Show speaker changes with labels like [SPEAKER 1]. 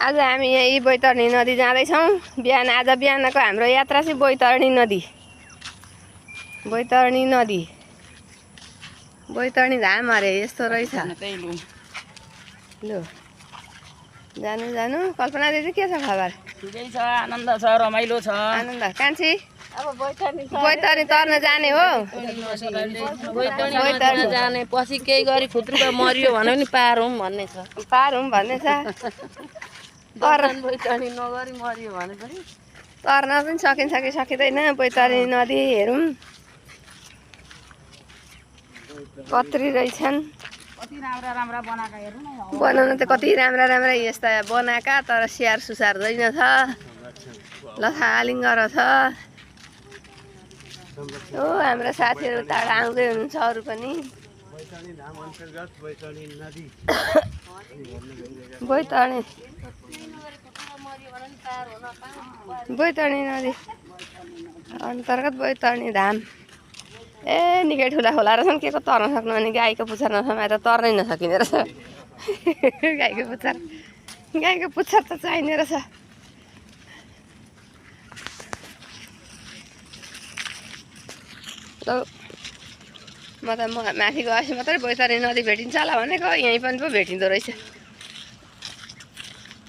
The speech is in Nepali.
[SPEAKER 1] आज हामी यही बैतरणी नदी जाँदैछौँ। आज बिहानको हाम्रो यात्रा चाहिँ बैतरणी नदी। बैतरणी धाम अरे यस्तो रहेछ। लु जानु कल्पना दिदी के छ खबर?
[SPEAKER 2] ठिकै छ, आनन्द छ, रमाइलो छ।
[SPEAKER 1] आनन्द कान्छी अब बैतरणी तर्न जाने हो।
[SPEAKER 3] बैतरणी जाने पछि केही गरी खुत्रुमा मरियो भने पनि पार हुँ भन्ने छ। बैतरणी नगरी मरियो भने पनि
[SPEAKER 1] तर्न पनि सकिन्छ कि सकिँदैन। बैतरणी नदी हेरौँ कत्री रहेछन्।
[SPEAKER 2] कति राम्रा राम्रा बनाएका हेर्नु न।
[SPEAKER 1] बनाउन त कति राम्रा राम्रा यस्ता बनाएका, तर स्याहार सुसार दैन छ, लथालिङ्गर छ। हो हाम्रा साथीहरू टाढा आउँदै हुनुहुन्छ अरू पनि। बैतरणी नदी अन्तर्गत बैतरणी धाम। ए निकै ठुला खोला रहेछन्, के को तर्न सक्नु भने गाईको पुच्छर नसमाएर तर्नै नसकिने रहेछ। गाईको पुच्छर त चाहिने रहेछ। म माथि गएपछि मात्रै बैतरणी नदी भेटिन्छ होला भनेको, यहीँ पनि पो भेटिँदो रहेछ।